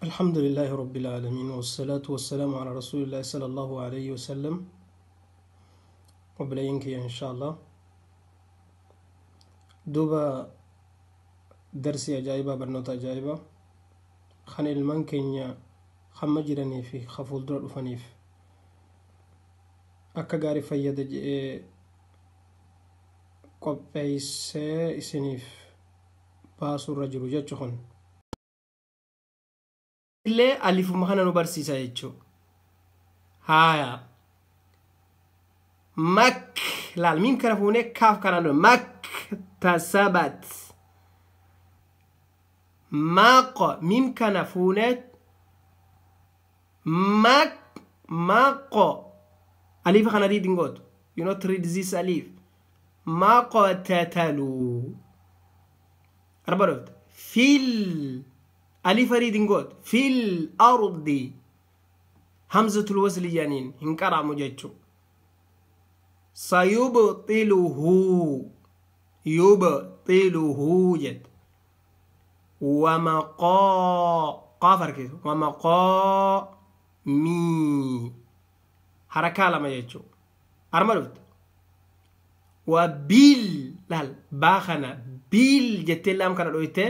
الحمد لله رب العالمين، والصلاة والسلام على رسول الله صلى الله عليه وسلم. Obboleeyyan kiyya، إن شاء الله duuba darsii ajaa'ibaa, barnoota ajaa'ibaa kan ilmaan keenya hamma jiranii fi ka fuuldura dhufaniif akka gaarii fayyada je'ee qopheessee isiniif baasurra jiru jechu. Kun illee alifuma kana nu barsiisa jechuu. Haaya, mak laal, miim kana fuunee kaaf kanaan dura maktasabat maq, miim kana fuunee mak maqo, alifa kana reading gootu. You not read this alif. Maqtatalu arba dhufte fil alifa reading gootu. Fil ardi hamzatul wasli jedhaniin hin qara'amu jechuu. Sayubxiluhu, yubxiluhu jette. Wamaqaa qaaf harkisu, wamaqaa mii harakaa lama jechuu. Arma dhufte wabil, laal, baa kana bil jettee laam kana dhoyte.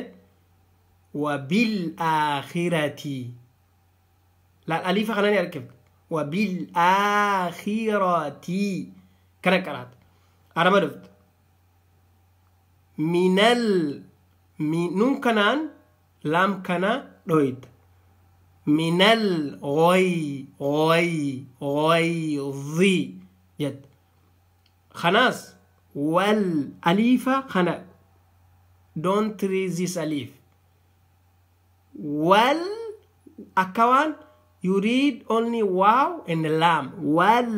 Wabil aakhirati, laal, alifa kana ni harkifte. Wabil aakhirati kana qaraata. Arma dhufte minal nun kanaan laam kana dhoyte. Minal ghoy ghoy ghoyzi jette. Khanaas wal alifa kana don't read this alif. Wal akka waan you read only waw and lam. Wal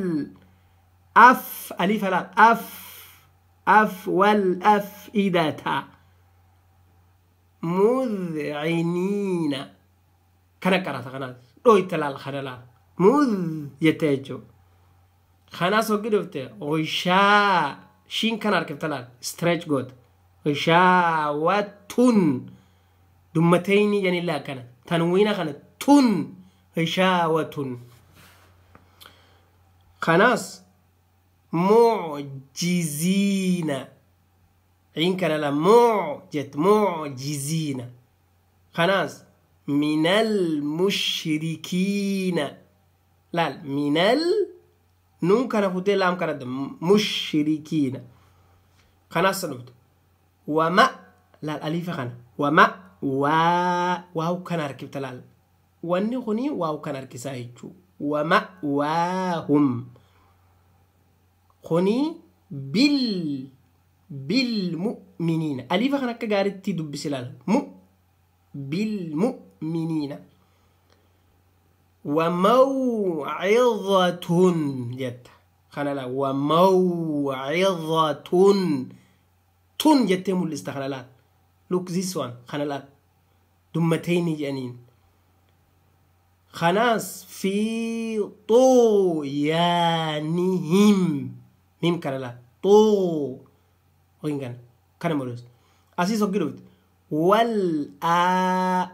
af alif lam af af wal afidata mudcinina kana qarata. Kanaas dhoyta, laal, kana laal mud jette jechuu. Kanaas hoggi dhufte ghishaa shiin kana harkifta, laal, stretch goota. Ghishaawatun dummatayni janillaa akkana tanwiina kana tun ghishaawatun. Kanaas mucjiziina ciin kana la muu jett mucjiziina. Kanaas minal mushrikiina, laal, minal nun kana futee laam kana mushrikiina. Kanaas dhufte wama, laal, alifa kana wama waa waaw kana harkifta. Laal, wanni kuni waaw kana harkisaa jechuu. Wama waahum kuni bil bilmu'miniina, alifa kana akka gaaritti dubbisi, laal, mu bilmu'miniina. Wamawcidatun jetta kana laal. Wamawcidatun tun jettee mul'ista kana, laal. Look this one, kana laal, dummatayni jedhaniin. Kanaas fi xuyaanihim mim kana laal xuu kana kana mul'isa. Asiis hoggi dhufte wal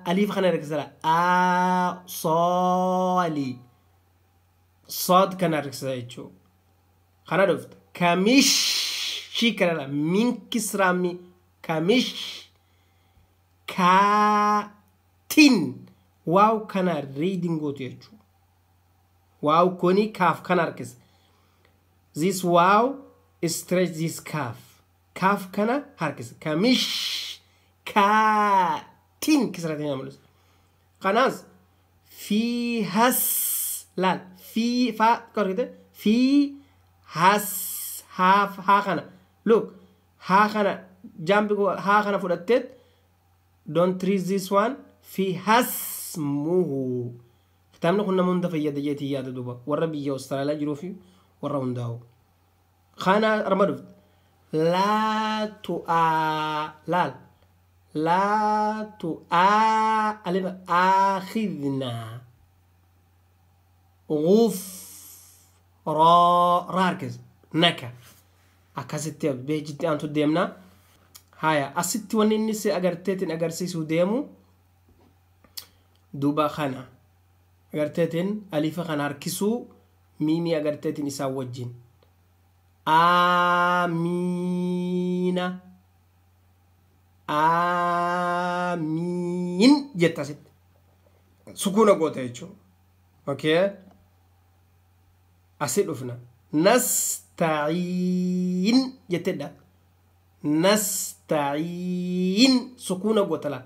aliif kana harkisa, a sooli sood kana harkisa jechuu. Kana dhufte kamish shii kana laal min kisraami kamish kaatin waaw kana reading gootu jechuu. Waaw kuni kaaf kana harkisa. This waaw stretch this kaaf, kaaf kana harkisa. Kamish kaatin kisratiin mul'isa. Kanaas fi has, laal, fi fa qorite fi has haaf haa kana, look, haa kana jambi haa kana fudhatteet. Don't read this one. Fi hasmuhu. Kitaabni kun nama hunda fayyada jeetii yaada. Duuba warra biyya Austraaliyaa jiruu fi warra hundaa'u kana arma dhufte laa tu'aa, laal, laa tu'aa alima aakhidnaa guf raa raa harkis naka. Akkasitti beejitti aantu deemna. Haya, asitti wanni inni si agarteetiin agarsiisuu deemu Duuba kana agarteetiin alifa kana harkisuu miimii agarteetiin isaan wajjin. Aamiina. Aamiin jetta asitti. Sukuuna goota jechuudha. Okay. Asi dhufna. Nasta'iin jettedha. Nasta'iin sukuuna goota laa.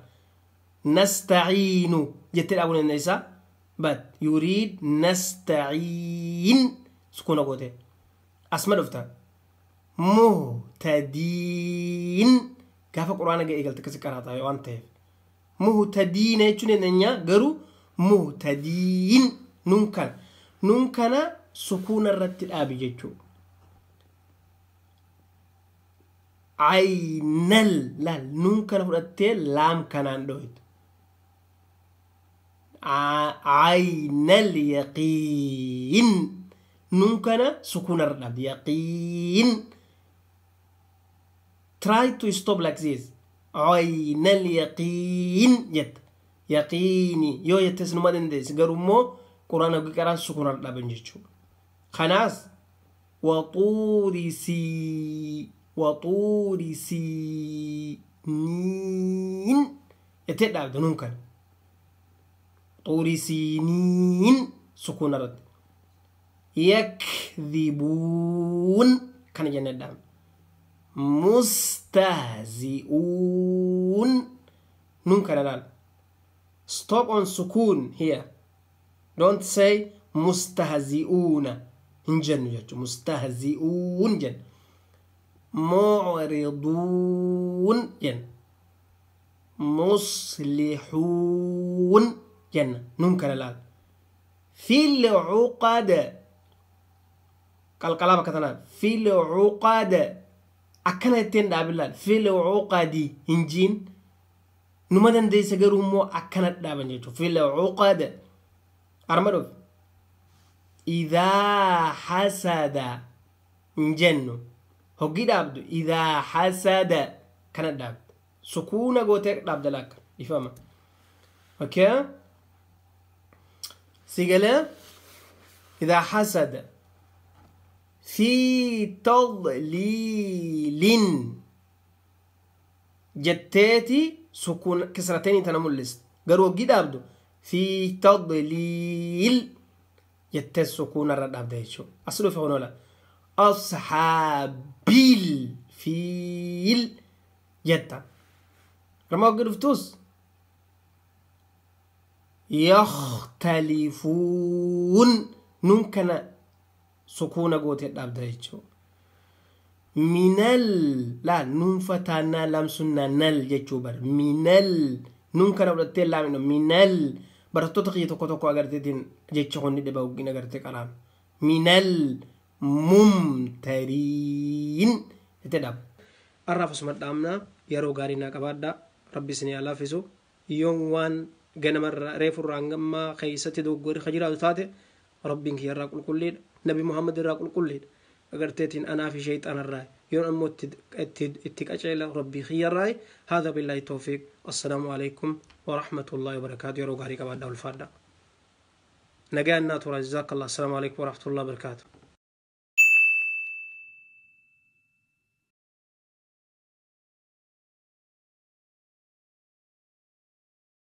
Nasta'iinu jettee dhaabuu dandeessa. But you read nasta'iin sukuuna goote. Asuma dhufta. Muhtadiin gaafa quraana ga'ee galte akkasi qaraataa waan ta'eef. Muhtadiina jechuun dandeenya garuu muhtadiin nun kana. Nun kana sukuuna irratti dhaabi jechuudha. Aynal laal nun kana fudhattee laam kanaan dhohitu. Aynal yaqiin nun kana sukuuna irra dhaabdi yaqiin. Try to stop like this. Aynal yaqiin jetta. Yaqiini yoo jettes numa dandeessi garuu immoo quraana qaraan sukuuna irra dhaaban jechuudha. Kanaas waxuuri siiniin jettee dhaabde nun kana. Xuuri siiniin sukuuna irratti. Yakdhibuun kana jennee dhaabne. Mustahzi'uun nun kana laal. Stop on sukuun here. Don't say mustahzi'uuna hin jennu jechuudha. Mustahzi'uun jenna. Mucriduun jenna. Muslihuun jenna. Nun kana laal. Fil cuqad qalqalaa bakka tanaa. Fil cuqad akkana ittiin dhaabin laal. Fil cuqadi hin jiin. Numa dandeessa garuu immoo akkana dhaaban jechuudha. Fil cuqad arma dhufe. Idaa hasada hin jennu. Hoggii dhaabdu idaa hasada kana dhaabdu. Sukuuna gootee dhaabda laakka ifama. Okay? Si galee idaa hasada fi tadliilin jetteeti sukuuna kisrateen tana mul'iste. Garuu hoggii dhaabdu fi tadliil jettee sukuuna irra dhaabda jechuudha. As dhufe kunoola. Ashaabil fiil jetta. Rama hoggii dhuftus yakhtalifuun nun kana sukuuna gootee dhaabda jechuudha. Minal laal nun fataannaa lamsunnaa nal jechuu bar minal nun kana fudhattee laamino minal barattoota kiyya tokko tokko agarteetiin jecha kun ni dhiba hoggin agartee qaraan minal mumtariin jettee dhaab. Arraaf asuma dhaabnaa yeroo gaarii naa qabaadhaa rabbi isin haa laaffisu yoon waan ganamarraa reefurraa hangammaa keessatti dogoggorri ka jiraatu taate rabbiin kiyyarraa qulqulliidha nabi muhammad irraa qulqulliidha agarteetiin anaa fi shayxaanarraa yoon ammoo itti qaceela rabbii kiyyarraa. Haadha billaahi tawfiiq. Assalaamu alaikum warahmatullaahi wabarakaatu. Yeroo gaarii qabaadhaa, ulfaadhaa, nagaan naa tura. Jazaakallah. Assalaamu alaikum warahmatullahi wabarakaatu.